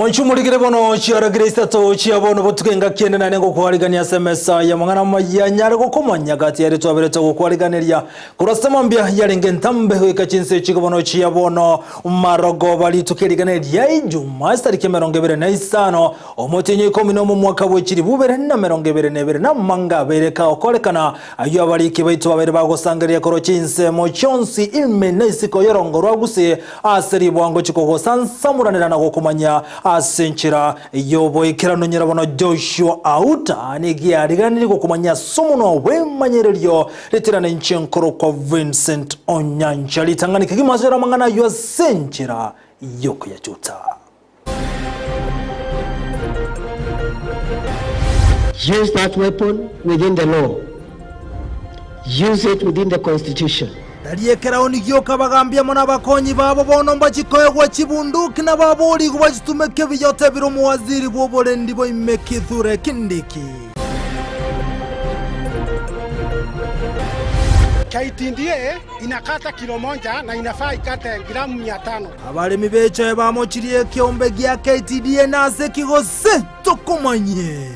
Mwanchi omorigere bono chiaragire isato chia bono botuko engaki ende naende ngokwarigania ase emesa y'amang'ana amaya nyare gokomanya gati yaria twaberete gokwariganeria korwa ase mambia yarenge entambe goika chinse chiko bono chia bono marogoba rituko erigana ria Ijumaa estariki 25 omotienyi o ikomi nomo omwaka bwe chilifu ibere na 22 na amanga abere kagokorekana Ayio abariki baito babere bagosangereria korwa chinsemo chionsi ime na isiko y'orongo rwa Gusii ase ribwango chikogosansamoranera na gokomanya ase enchera y'oboikeranu. Nyora bono Joshua Auta nigo ariganirie gokomanya ase omonwa bw'emanyererio ritirana inche nkorokwa Vincent Onyancha ritang'ani kegima ase amang'ana ayio ase enchera y'okoyachuta. Use that weapon within the law. Use it within the constitution. Tari ekeraoni gioka abagaambi amo nabakonyi babo bono mbachie koegwa chibunduki na baborigwe bachitumeke buya otebire omowaziri bw'oborendi boime Kithure Kindiki. KTDA inakata kilo moja na inafaa ikate gramu 500. Abaremi b'echae bamochirie ekeombe gia KTDA nase ki gose tokomanye?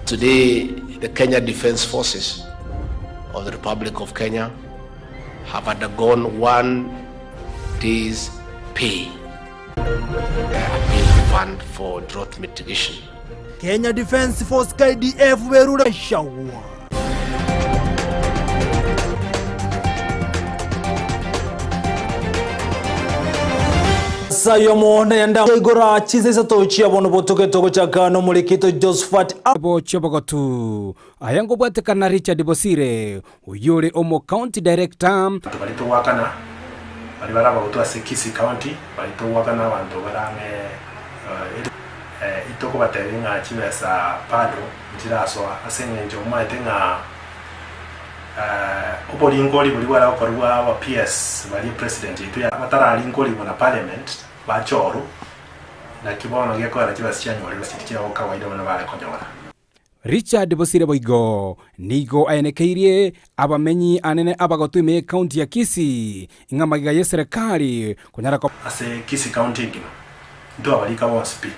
Today, the Kenya Defence Forces of the Republic of Kenya have undergone one day's pay appeal fund for drought mitigation. Kenya Defence Force KDF berure Shagwa. Sayomo nenda igora chise isato chia bono botoke togochaka nomorikito Josephat Bochio bogotu aya ngobwatekana Richard Bosire oyio ore omo county director. Abanto baria togoakana, baria bare abagotwa ase Kisii County, baria togoakana abanto bare ang'e itokobatebia ng'a chibesa bado nchirasoa ase eng'encho omaete ng'a oboringori boria bware gokorwa aba PS baria president yaito batararingorigwa na parliament bachorwa, naki bono gekogera chibesa chianyorire chiri kawaida buna bare konyora. Richard Bosire boigo nigo aenekeirie abamenyi anene abagotu ime y'ecounty ya Kisii ng'a magega y'eserekari konyara ko. Ase Kisii County engima ntwabarika bonsi pi.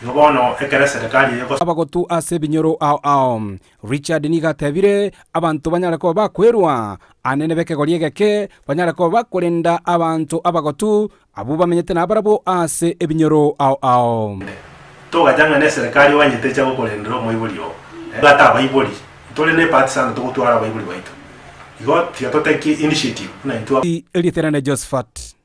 Igo bono ekero eserekari eye gos. Abagotu ase ebinyoro ao ao. Richard nigo atebire abanto banyare koba bakwerwa anene b'ekegori egeke banyare koba bakorenda abanto abagotu Abwo bamenyete nabarabwo ase ebinyoro ao ao. Togacha ng'a neserekari oanyete echa gokorendera omoibori oo. Tobwate abaibori, ntore ne ebahati sana togotwara abaibori baito. Igo tiga to take initiative buna intwe. Erieta riane Josephat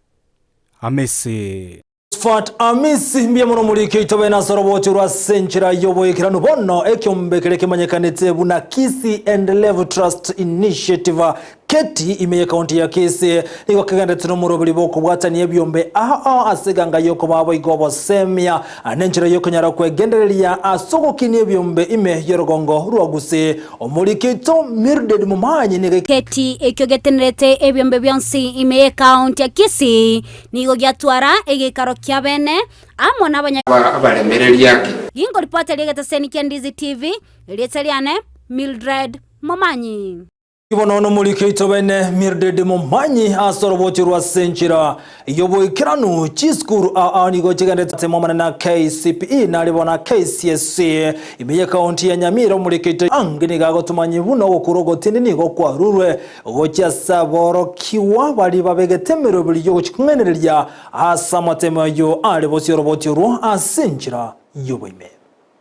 Amisi. Josephat Amisi, mbuya mono omoriki oito bene ase oroboochi rwa ase enchera y'oboikeranu bono ekiombe keria kemanyekanete buna Kisii Endelevu Trust Initiative Keti, ime y'ekaunti ya Kisii, nigo kegenderete nomoroberi bw'okobwatania ebiombe ao ase eganga y'okobaa boigo obosemia nenchera y'okonyara kwegendereria ase ogokinia ebiombe ime y'orogongo rwa Gusii. Omoriki oito Mildred Momanyi nigo. Keti ekio getenerete ebiombe bionsi ime y'ekaunti ya Kisii nigo giatwara egeikaro kia bene amo nabanya. Abaremereria ake. Ginkoripota ri'egeteseni kia Ndizi TV, erieta riane Mildred Momanyi. Bono nomoriki oito bene Mildred Momanyi ase oroboti rwa ase enchera y'oboikeranu chisukuru aa nigo chigenderete momane na KCPE nari bono KCSE ime y'ekaunti ya Nyamira omoriki oito ange nigo agotomanyia buna ogokura ogotindi nigo kwarurwe gochia ase aborokigwa baria babegete emeroberi y'ogochia kong'ainereria ase amatemo ayio are bosio oroboti orwo ase enchera y'oboime.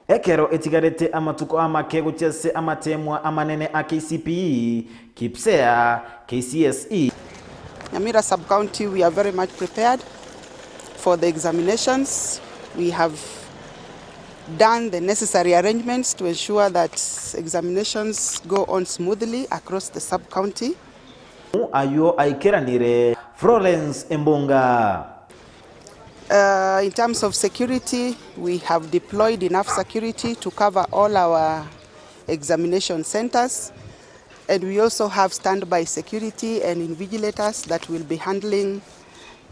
Ekero etigarete amatuko amake gochia ase amateemwa amanene a KCPE, KPSEA, KCSE, Nyamira sub-county we are very much prepared for the examinations. We have done the necessary arrangements to ensure that examinations go on smoothly across the sub-county. Ayio aikeranire, Florence Embunga. In terms of security, we have deployed enough security to cover all our examination centers and we also have standby security and invigilators that will be handling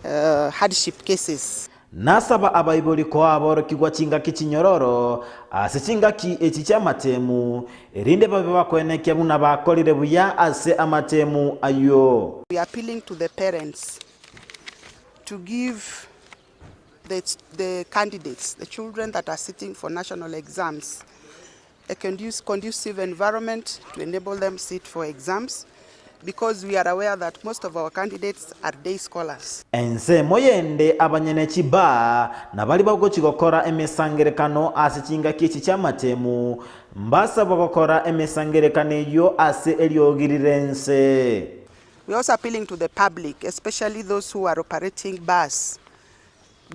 uh, hardship cases. Nasaba abaibori koa aborokigwa chingaki chinyororo ase chingaki echi chi'amatemu, erinde babe bakoenekia buna bakorire buya ase amatemu ayio. We are appealing to the parents. to give the, the candidates, the children that are sitting for national exams, a conducive environment to enable them sit for exams because we are aware that most of our candidates are day scholars. Ensemo yende abanyene chibaa na baria bagochia gokora emesangerekano ase chingaki echi chi'amatemu, mbasabwa gokora emesangerekano eyio ase eriogi rire ense. We are also appealing to the public, especially those who are operating bars,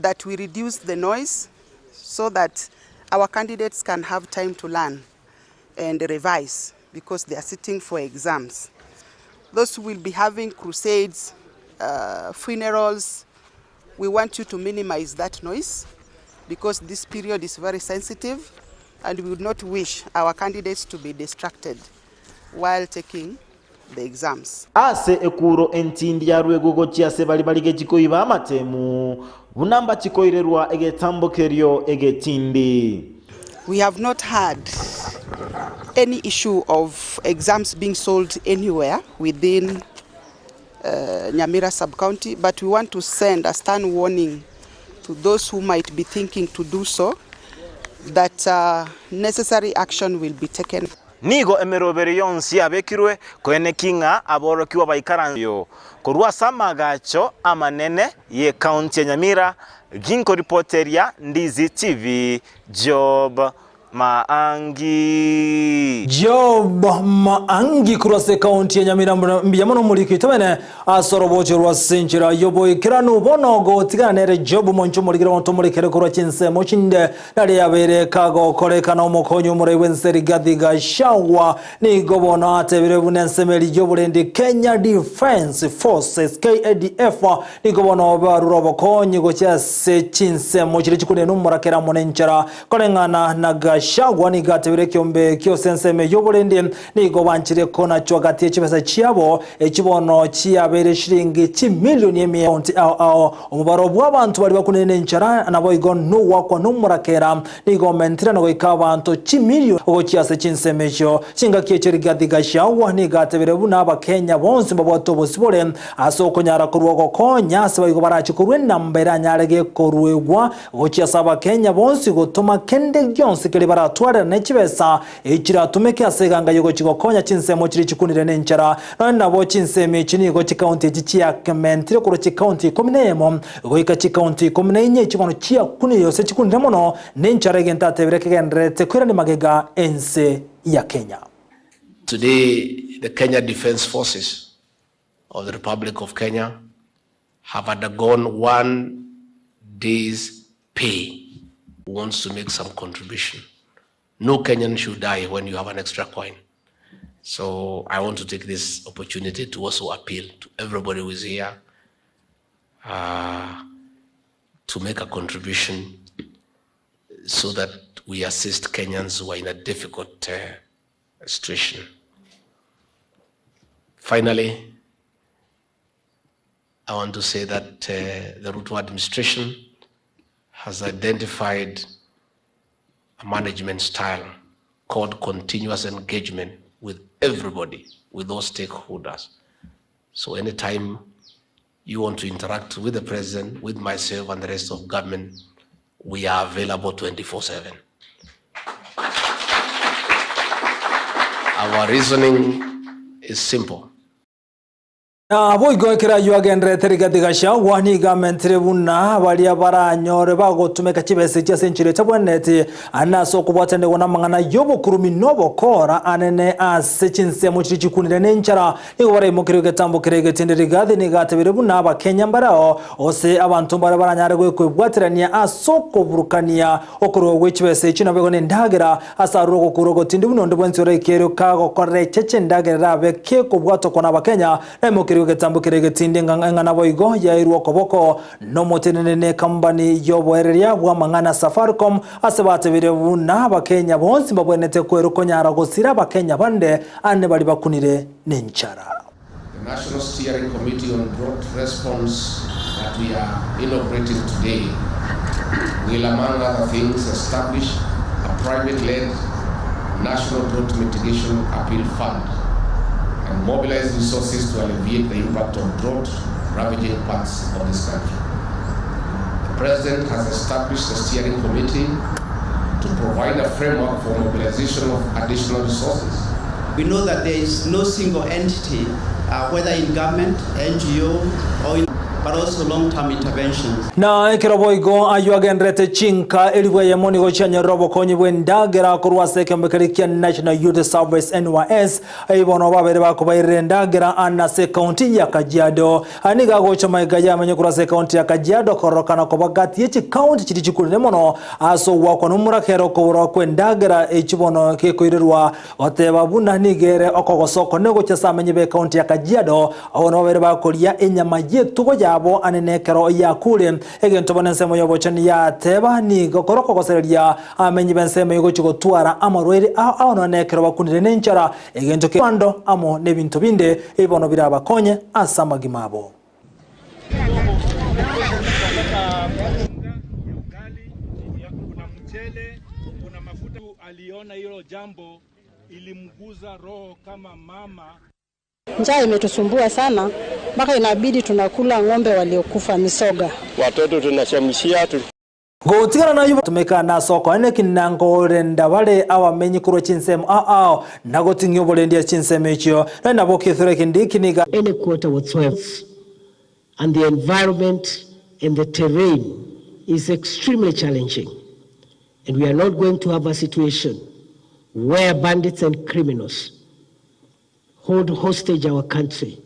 that we reduce the noise so that our candidates can have time to learn and revise because they are sitting for exams. Those who will be having crusades, funerals, we want you to minimize that noise because this period is very sensitive and we would not wish our candidates to be distracted while taking the exams. Ase ekuro entindi yarwegwe gochia ase baria barigechi koiba amatemu, buna mbachikoirerwa egetambo kerio egetindi. We have not had any issue of exams being sold anywhere within Nyamira sub-county, but we want to send a stern warning to those who might be thinking to do so, that necessary action will be taken. Nigo emeroberi yonsi yabekirwe koeneki ng'a aborokigwa baikaranse korwa ase amagacho amanene y'ecounty ya Nyamira, ginkoripoteria Ndizi TV, Job Maangi. Job Maangi korwa ase ekaunti ya Nyamira mbuya mono omoriki oito bene ase orobocho rwa ase enchera y'oboikeranu bono gotigana nere Job monche omorikire bono tomorekere korwa chinsemo chinde Nari yabeire kagokorekana omokonyi omorai bw'ense Rigathi Gachagua nigo bono atebire buna ensemeri y'oborendi Kenya Defence Forces, KADF, nigo bono barure obokonyi gochia ase chinsemo chiria chikunire nomorakera amo nenchara. Koreng'ana na Gachagua nigo atebire ekiombe kiose ensemo y'oborendi nigo banchire konachwa gati ye chibesa chiabo echi bono chiabeire shilingi chimilioni emia County ao ao Omobaro bw'abanto baria bakunire nenchara, naboigo nogwakwa nomorakera, nigo omentire na goika abanto chimilioni gochia ase chinsemo echio. Chingaki echio Rigathi Gachagua nigo atebire buna Abakenya bonsi mbabwate obosibore ase okonyara korwa ogokonya ase baigo barache korwa enamba eranyare gekoruegwa gochia ase Abakenya bonsi gotoma kende gionsi keria baratwarerane chibesa Echiratumeke ase eganga y'ogochia gokonya chinsemo chiria chikunire nenchara. Nonya nabo chinsemo echi nigo chikaunti echi chiakementire korwa chikaunti ikomi na eyemo goika chikaunti ikomi na inye echi bono chiakunire gose chikunire mono nenchara egento atebire kegendererete koirania magega ense ya Kenya. Today, the Kenya Defence Forces of the Republic of Kenya have undergone one day's pay. Who wants to make some contribution. No Kenyan should die when you have an extra coin. So I want to take this opportunity to also appeal to everybody who is here to make a contribution so that we assist Kenyans who are in a difficult situation. Finally, I want to say that the Ruto administration has identified a management style called continuous engagement with everybody, with all stakeholders. So anytime you want to interact with the president, with myself and the rest of government, we are available 24/7. Our reasoning is simple. Naboigo ekero ayio agendererete Rigathi Gachagua nigo amentire buna baria baranyore bagotumeka chibesa echi ase enchera etabwenereti ande ase okobwatanigwa namang'ana y'obokurumi na obokora anene ase chinsemo chiria chikunire nenchara nigo baraimokerwe egetambo kere egetindi Rigathi nigo atebire buna abakenya mbareo gose abanto mbare baranyare goekwebwaterania ase okoburukania okorua gwe chibesa echi naboigo nendagera Ase aroro ogokura ogotindi buna onde bwensi oraikerio kagokorera echeche endagera erabe kekobwatokwa n'Abakenya, naimokerigwe egetambo keria egetindi eng'ana boigo yairwe okoboko nomoteneneri n'ekambani y'oboereria bw'amang'ana Safaricom ase batebire buna Abakenya bonsi mbabwenerete kwerwa konyara gosira Abakenya bande ande baria bakunire nenchara. The National Steering Committee on Drought Response that we are inaugurating today will, among other things, establish a private-led National Drought Mitigation Appeal Fund and mobilize resources to alleviate the impact of drought ravaging parts of this country. President has established a steering committee to provide a framework for mobilization of additional resources. We know that there is no single entity, uh, whether in government, NGO, or in, but also long-term interventions. Na ekero boigo ayio agendererete chinka elifu eyemo nigo chianyorire obokonyi bw'endagera korwa ase ekeombe keria kia National Youth Service, NYS, Ayio bono babere bakobairera endagera ande ase ekaunti ya Kajiado. Aya nigo agocha magega yamenye korwa ase ekaunti ya Kajiado kororokana koba gati ye chikaunti chiria chikurire mono ase ogoakwa nomorakera okobora kw'endagera echio bono gekoirerwa goteba buna nigo ere okogosa okonene gochia ase amenyi b'ekaunti ya Kajiado. Abwo nabo babere bakoria enyama y'etugo yabo ande nekero yakure. Egento bono ensemo y'obochenu yateba nigo kore okogosereria Abamenyi b'ensemo eyio gochia gotwara amarwaire ao ao nonya nekero bakunire nenchara, egento ki'omwando amo nebinto binde ebi bono birabakonye ase amagima abo. Njaa imetusumbua sana mpaka inabidi tunakula ng'ombe waliokufa misoga. Watoto tunachamshia tu. Gotigana nayio batumeka nase okoene kina nkorenda bare abamenyi korwa chinsemo ao ao, na goting'ia oborendi ase chinsemo echio. Nonya nabo kethure kende eki nigo. Any quarter whatsoever and the environment and the terrain is extremely challenging and we are not going to have a situation where bandits and criminals hold hostage our country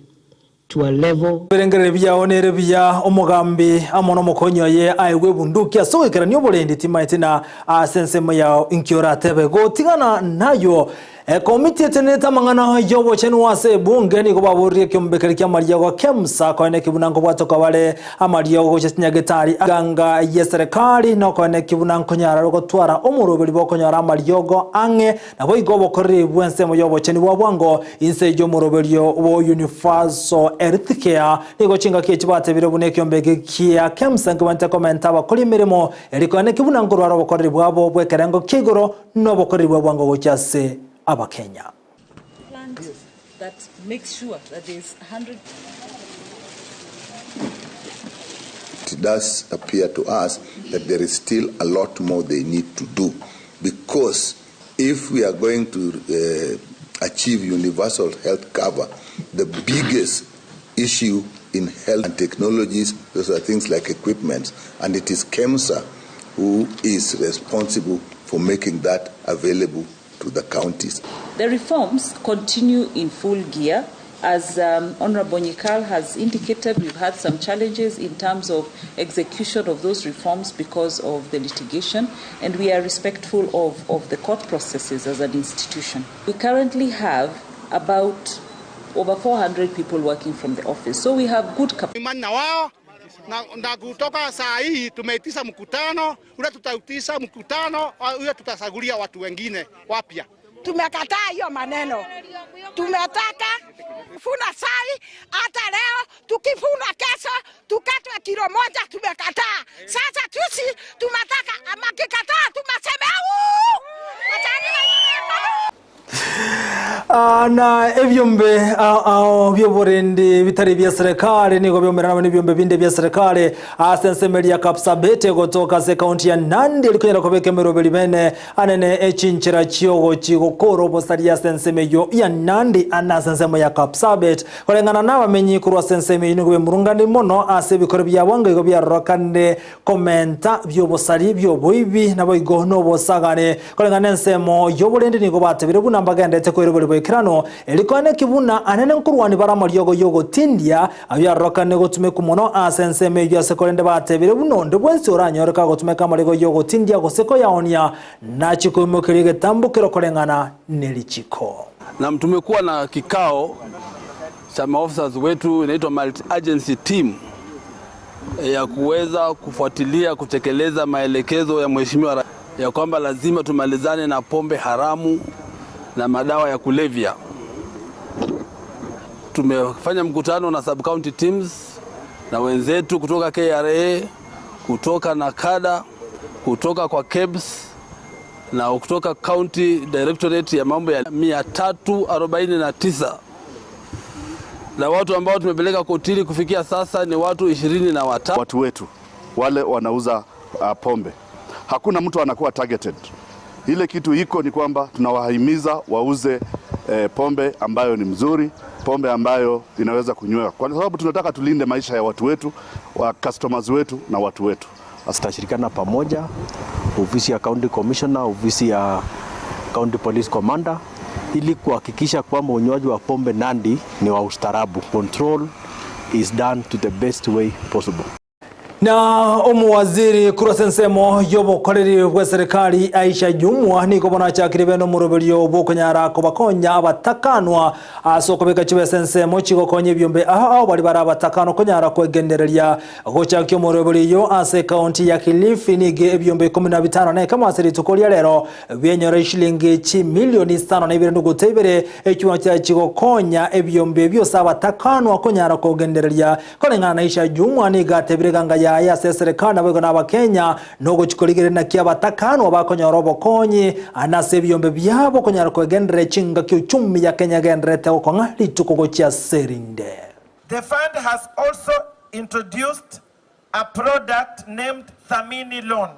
to a level. Ebirengererio biao nere buya, omogambi amo nomokonyi oye aegwe ebunduki ase ogoikerania oborendi timaeti na ase ensemo yao inki oratebe gotigana nayio. Ekomiti etenenete amang'ana y'obochenu ase ebunge nigo baboririe ekiombe keria ki'amariogo KEMSA koene buna nkobwatoka bare amariogo gochia chinyagetari eganga y'eserekari nokoene buna nkonyara gotwara omoroberi bw'okonyora amariogo ang'e Naboigo obokoreri bw'ensemo y'obochenu bwa bwango inse y'omoroberio bwo Universal Health Care nigo chingaki echi batebire buna ekiombe eke kia KEMSA nkebwenerete komenta abakori emeremo eri koeneki buna nkorwara obokoreri bwabo bw'ekerengo kia igoro na obokoreri bwa bwango gochia ase Abakenya. That makes sure that there's 100. It does appear to us that there is still a lot more they need to do because if we are going to uh, achieve universal health cover, the biggest issue in health and technologies, those are things like equipment, and it is KEMSA who is responsible for making that available to the counties. The reforms continue in full gear. As um, Honorable Nyikal has indicated, we've had some challenges in terms of execution of those reforms because of the litigation, and we are respectful of, of the court processes as an institution. We currently have about over 400 people working from the office, so we have good capacity. Na, na kutoka saa hii tumeitisha mkutano ule, tutaitisha mkutano ule, tutachagulia watu wengine wapya. Tumekataa hiyo maneno, tumetaka kufuna sai, hata leo tukifuna kesho tukatwe kilo moja, tumekataa. Sasa tusi tumetaka ama kikataa tumaseme au Na ebiombe ao bi'oborendi bitari bia serikali nigo biomerana nebiombe binde bia serikali ase ensemo eria Kapsabet egotoka ase ekaunti ya Nandi erikonyara kobeka emeroberi bene anene echinchera chiogochi gokora obosaria ase ensemo eyio ya Nandi ande ase ensemo ya Kapsabet koreng'ana na abamenyi korwa ase ensemo eyio nigo bemurungani mono ase ebikoro biabo anga igo biarorokane Komenta bi'obosari bi'oboibi, naboigo nobosagane. Koreng'ana ensemo y'oborende nigo batebire buna mbagenderete koirwa boikeranu, erio koeneki buna anene nkorwania bare amariogo y'ogotindia, ayio arorokane gotumekwa mono ase ensemo eyio ase korende batebire buna onde bwensi oranyore kagotumeka amariogo y'ogotindia gose koyaonia, nachie koimokeria egetambokero koreng'ana nerichiko. Naam, tumekuwa na kikao cha maofisa wetu inaitwa multi agency team ya kuweza kufuatilia kutekeleza maelekezo ya mheshimiwa ya kwamba lazima tumalizane na pombe haramu na madawa ya kulevya. Tumefanya mkutano na sub county teams na wenzetu kutoka KRA, kutoka NACADA, kutoka kwa KEBS na kutoka County Directorate ya mambo ya 349 na watu ambao tumepeleka kotini kufikia sasa ni watu 25. Watu wetu wale wanauza uh, pombe. Hakuna mtu anakuwa targeted. Ile kitu iko ni kwamba tunawahimiza wauze eh, pombe ambayo ni mzuri, pombe ambayo inaweza kunywewa, kwa sababu tunataka tulinde maisha ya watu wetu, wa customers wetu na watu wetu. Tutashirikiana pamoja, ofisi ya county commissioner, ofisi ya county police commander ili kuhakikisha kwamba unywaji wa pombe Nandi ni wa ustaarabu. Control is done to the best way possible. Na omuwaziri korwa ase ensemo y'obokoreri bwa eserekari Aisha Jumwa nigo bono achakire bene omoroberio bw'okonyara kobakonya abatakanwa ase okobeka chibesa ensemo chigokonya ebiombe ao ao baria bare abatakanwa konyara kwegendereria gochakia omoroberio oyio ase ekaunti ya Kilifi nigo ebiombe ikomi na bitano na ekemo ase rituko ria rero Bienyora eshilingi chimilioni isano na ibere nduguta ibere, ekiwango chiaye chigokonya ebiombe ebio ase abatakanwa konyara kogendereria. Koreng'ana na Isha Jumwa nigo atebire eganga yaye ase eserekari naboigo na abakenya nogochia korigereria naki abatakanwa bakonyora obokonyi ande ase ebiombe biabo konyara kogendereria chingaki uchumi ya Kenya egendererete gokong'a rituko gochia ase erinde. The fund has also introduced a product named Thamini Loan.